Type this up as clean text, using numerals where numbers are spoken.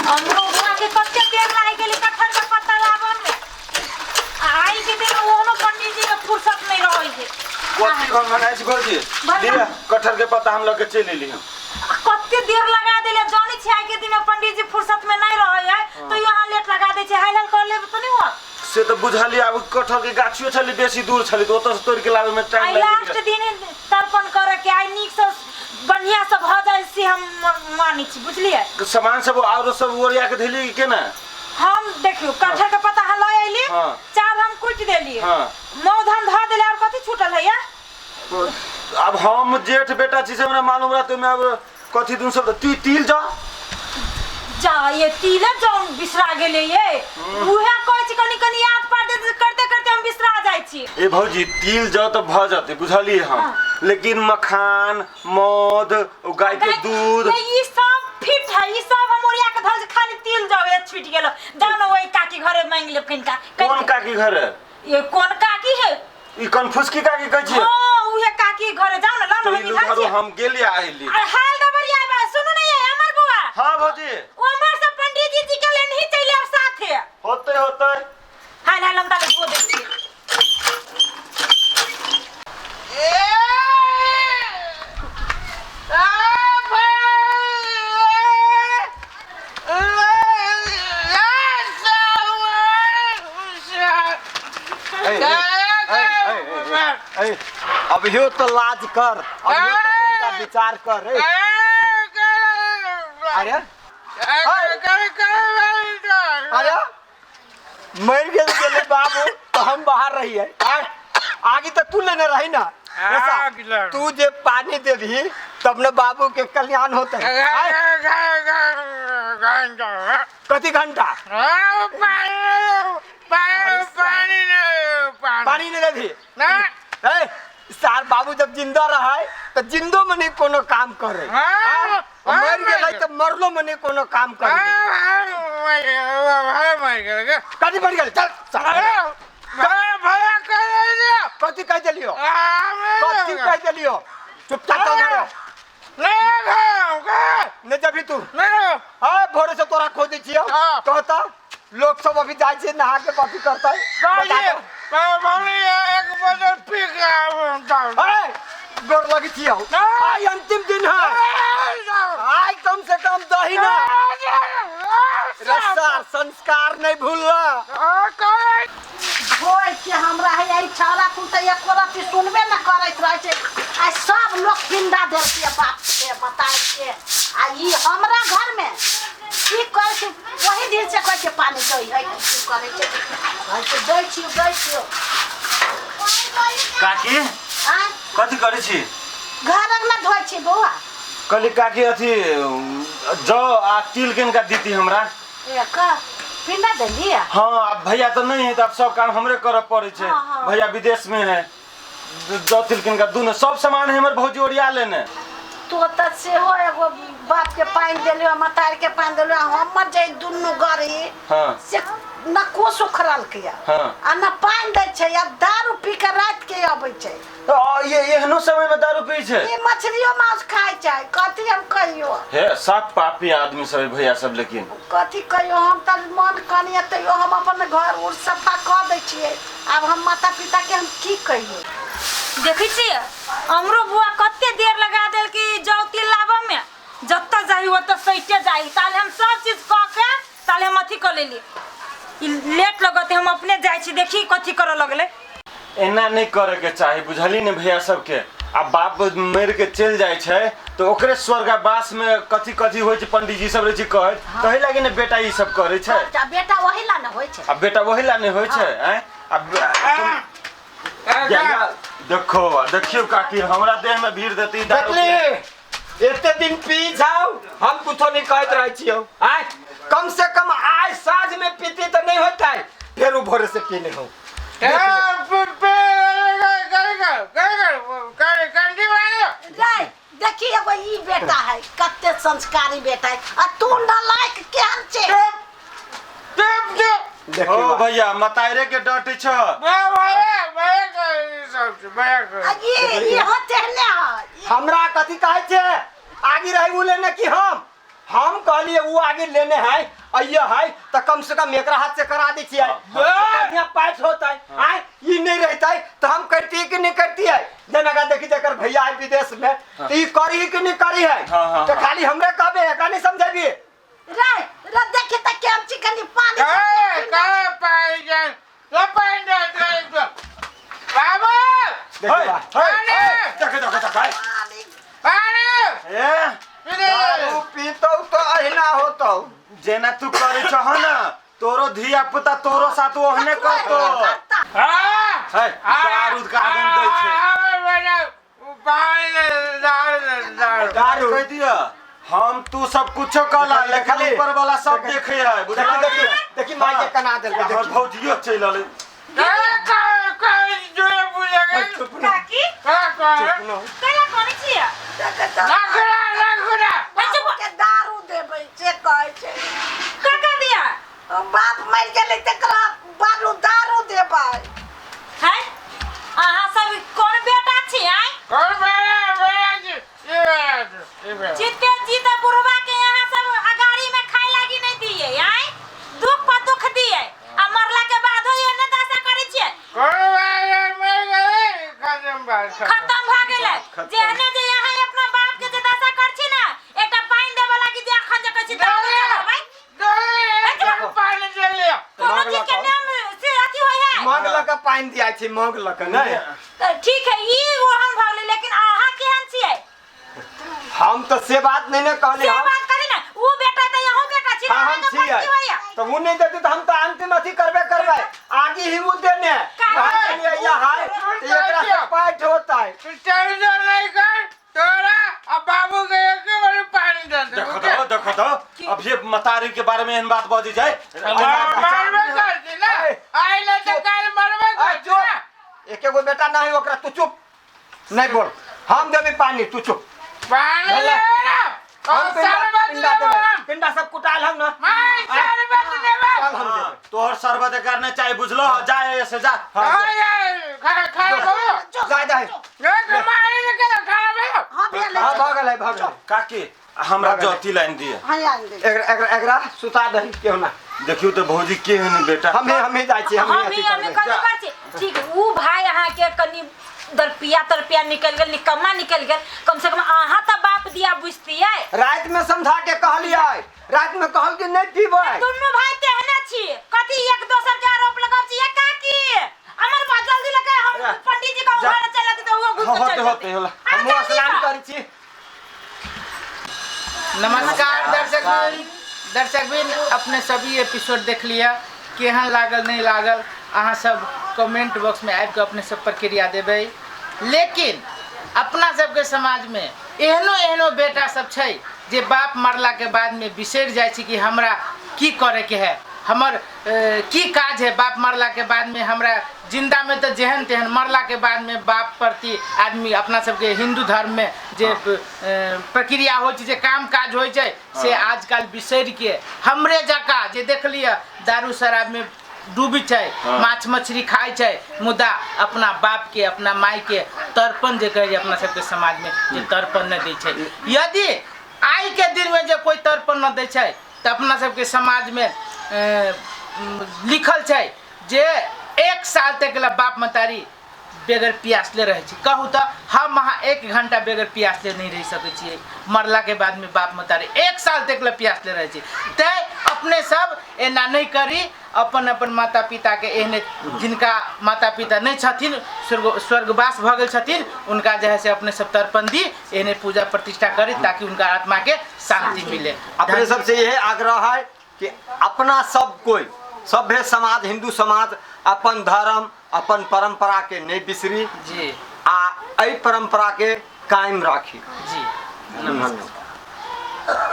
हमरो बुआ के कते देर लागि गेलै कटहर के पत्ता लाबऽ में। आ आइ के दिन ओहनो पंडित जी के फुर्सत नहीं रहै छै। कथी घर मनाइ छी भौजी? भगवान। लिअ कटहर के पत्ता हम लऽ के चलि एली हम। आ कते देर लगा देले, जानै छी आइ के दिन में पंडित जी फुर्सत में नहीं रहै है, तो यहाँ लेट लगा दै छै। हाल हाल कर लेब तऽ नहीं होत। से तऽ बुझलियै, आब कटहर के गाछियो छलै बेसी दूर छलै तऽ ओतऽ से तोड़ि के लाबे में टाइम आइ लागि लास्ट गेल। दिन तर्पण करे के, आइ नीक से बढ़िया से भऽ जाय से हम मानै छी, बुझलियै? सामान सब आरो सब ओरिया के धैलियै कि केना? हम देखियौ, कटहर के पत्ता हम लऽ अयली, चाउर हम कुटि देलियै, मौध हम धऽ देलियै, और कथी छूटल है या? अब हम जेठ बेटा छी से हमरा मालूम रहतै ओहिमे अब कथी दुन सब तिल जा जा ये तिल जौन बिसरा गेलै ये, उहे कहै छी कनी कनी याद पार दे करते करते हम बिसरा जाइ छी। ए भौजी, तिल जौ तऽ भऽ जेतै बुझलियै हम, लेकिन मखान, मौध, ओ गाय के दूध, ये ई सब फिट है, ई सब हम ओरिया के धर, खाली तिल जाओ ये छूट गेल। जाओ ना वही काकी घरे मांग लेब कनिका। कोन काकी घरे? ये कोन काकी है? ई कन्फ्यूज की काकी कहै छियै? हां, उहे काकी घरे जाओ ना, लाओ ना, तो हम ई इधर घरो छियै। हम गेली आइली। अरे हाल दबरिया बा, सुनू नहीं है अमर बुआ। हाँ भौजी। ओ अमर से पंडित जी के लेन ही चले अब साथे। होते होते। हाल हाल हम ताले धो दै छियै। अभियो तो लाज कर, अभियो तो तनिका विचार कर। ए। अरे अरे मर गेल गेलै बाबू तो हम बाहर रहिए, आगे तो तू लेने रही ना। ऐसा, तू जे पानी देबही तब न बाबू के कल्याण होते। कथी घंटा पानी नहीं देबही? ए सार बाबू जब जिंदा रहा तो जिंदो में नहीं कोनो काम करे, हाँ? मर गेलै तो मरलो में नहीं कोनो काम करे। कथी मर गेल? चल चल। कथी कह देलियो? कथी कह देलियो? चुपचाप चल घरे। नहीं जबी तू। हाँ, भोरे से तोरा खोजै छियौ। कहता लोग सब अभी जाइ छै नहा के कॉफी करतै। बता दो। ए, गोर लगै छियौ, आइ अंतिम दिन है, आइ कम से कम दही ना रस्सा संस्कार नहीं भूलना। होय के हमरा है ई छाड़ा कुल तऽ एको रत्ती सुनबे न करैत रहै छै। आइ सब लोक पिंडा देलकै बाप के बताय के, आ ई हमरा घर में की करै छै? ओही दिन से कहै छै पानी दै है, की करै छै? कहै छै दै छियौ, दै छियौ। काकी। आँय? कथी करै छी? घर अंगना धोइ छी बौआ। कहली काकी, अथी जौ आ तिल किनका दीती हमरा? एक पिंडा देलियै। हाँ, अब भैया तो नहीं है तो अब सब काम हमरे करे पड़े छै। हाँ, हाँ। भैया विदेश में है। जौ तिल किनका दूनो सब सामान है हमर भौजी ओरिया लेने। तो तऽ सेहो एगो बाप के पानि देलियो, मतार के पानि देलियो, हमर जे दुनू गरी से न कोस उखड़लकै आ न पानि दै छै, आ दारू पी के राति के अबै छै। आ, ये एहनो समय में दारू पी छै? ई मछलियो मांस खाइ छै, कथी हम कहियो? हे सब पापी आदमी सब है भैया सब, लेकिन कथी कहियो? हम तऽ मन कनिए तैयो हम अपन घर उर सफा कऽ दै छियै। आब हम माता पिता के हम की कहियो? देखै छियै हमरो बुआ कते देर लगा देलकै जौ तिल लाबऽ में। जतऽ जाही ओतऽ सैटे जाही। ताले हम सब चीज कऽ के ताले हम अथी कऽ लेली, ई लेट लगते, हम अपने जाइ छी, देखी कथी करऽ लगलै। एना नहीं करे के चाही, बुझली ने भैया सबके? आ बाप मर के चलि जाइ छै तऽ ओकरे स्वर्गवास में कथी कथी होइ छै, पंडीजी सब रहै छै कहैत, तही लागी ने बेटा ई सब करै छै। आ बेटा वही ला ने होइ छै। आ बेटा वही ला नहि होइ छै। आँय, आ देखो, देखियौ काकी, हमरा देह में भीड़ देती दारू। देखली, एते दिन पी जाओ, हम कुछो नहीं कहत रहे छियौ। आय कम से कम आय साँझ में पीती तो नहीं होता है, फिर उ भोरे से पीने हो। रे देखी, एगो ई बेटा है, कते संस्कारी बेटा है, आ तू नालायक केहन छै? ओ भैया, मतारे के डटे छ। आ ई होते ने है। हमरा कथी कहै छै? आगे रहे उ लेने कि हम कहलिए उ आगे लेने है। अइया है त कम से कम एकरा हाथ से करा दै छियै, बढ़िया पाइप होतै। आय ई नहीं रहतै त हम करती कि नहीं करती है? जेना का देखी जकर भैया है विदेश में त ई करी कि नहीं करी है? त खाली हमरे कहबे, एकरा नहीं समझेबी। रे रे देखी त केम चिकनी पानी ए का पाई जान लो पानी दे बाबू। हे देख देख देख पानी ए दारू पीतौ तो अहिना होतौ। जेना तू करे छह ना तोरो धिया पुता तोरो साथ ओहने करतो। हां है दारू का आदम दै छै। दारू कह दिया हम तू सब कुछो कहला लेकिन ऊपर वाला सब देखे है बुझला। देखी देखी माई के कना देल। देखी भौजियो चल आले। काकी कैला कोनी छियै? के दारू देबै से कहै छै। काका दिया बाप मरि गेलै तकरा बालू दारू देबै। है अहाँ सब कोन बेटा छी? आय जीते जीते बुढ़वा के यहाँ सब अगाड़ी में खाए लागी नहीं दिए, आय दुख पर दुख दिए आ मरला के बादो एने दशा करै छियै। खत्म भ गेलै। जेहने जे यहाँ अपना बाप के जे दशा कर छी ना एकटा पानि देबे लागी जे अखन जे कहै छी दारू चलाबै कोनो चीज के नाम से अथी होय है। मांग लक पानि दिया छी, मांग लक नहीं त ठीक है ई ओहन भ गेलै, लेकिन अहाँ केहन छियै? हम तो से बात नहीं ने कहली। से बात करी ना ऊ बेटा त यहो बेटा छी। हाँ, हम छियै तो वो नहीं देते तो हम तो अंतिम अथी करबे करबै। आगे ही वो देने या हाय तो एकरा से पाइट होता है। देखो तो देखो तो अब ये मतारी के बारे में एहन बात बजी जाए। एक एगो बेटा नहीं ओकरा, तू चुप नहीं बोल। हम देबे पानी, तू चुप। हम पिंडा देबे, पिंडा सब कुटाल हम ना। चल हम देबे। तोहर शरबत करने चाहे बुझलो, जा ऐसे जा। जा जा हां भागल है भागल। काकी हमरा ज्योति लाइन दिए। हां आन दे। एकरा एकरा एकरा सुता दही केहू ना। देखियो तो भौजी केहन बेटा। हमे जाइ छी, हमे हमे कथी कर छी? ठीक ऊ भाई अहाँ के कनी दरपिया तरपिया निकल गेल, निकम्मा निकल गेल, कम से कम अहाँ त बाप दिया बुझतियै। रात में समझा के कहलियै, रात में कहल कि नहीं पीबै। दुनू भाई तेहने छी, कथी एक दोसर के आरोप लगाव छी। काकी हमर बात जल्दी लगे, हम पंडित जी का घर चला दे तो वो घुस के चल होते होला। हम स्नान करै छी। नमस्कार दर्शकबिन, अपने सभी एपिसोड देख लिया, केहन लागल नहीं लागल अहाँ सब कमेंट बॉक्स में आबि के अपने सब प्रक्रिया देबै। लेकिन अपना सबके समाज में एहनो एहनो बेटा सब छै जे बाप मरला के बाद में बिसरि जाइ छै कि हमरा की करे के है, हमर की काज है। बाप मरला के बाद में हमरा जिंदा में तो जेहन तेहन, मरला के बाद में बाप प्रति आदमी अपना सबके हिंदू धर्म में जे प्रक्रिया होइ छै, जे काम काज होइ छै से आजकल बिसरि के हमरे जकाँ जे देख लिअ दारू शराब में डूबी छै, माछ मछली खाइ छै, मुदा अपना बाप के अपना माय के तर्पण जे कहै अपना सबके समाज में जे तर्पण नहि दै छै। यदि आइ के दिन में जे कोई तर्पण न दै छै तऽ अपना सबके समाज में लिखल छै जे 1 साल तक ला बाप महतारी बगैर प्यासले रहै छै। कहू तऽ हम अहाँ 1 घंटा बगैर प्यासले नहीं रहि सकै छियै, मरला के बाद में बाप महतारी 1 साल तक ला प्यासले रहै छै। तैं अपने सब एना नहीं करी, अपन अपन माता पिता के एहने जिनका माता पिता नहीं छथिन, स्वर्गवास भऽ गेल छथिन, उनका जे है से अपने सब तर्पण दी, एहने पूजा प्रतिष्ठा करी ताकि उनका आत्मा के शांति मिले। अपने सबसे यही आग्रह है कि अपना सब कोई सभ्य समाज हिंदू समाज अपन धर्म अपन परंपरा के नहीं बिसरी जी, आ एहि परंपरा के कायम राखी जी। नमस्कार।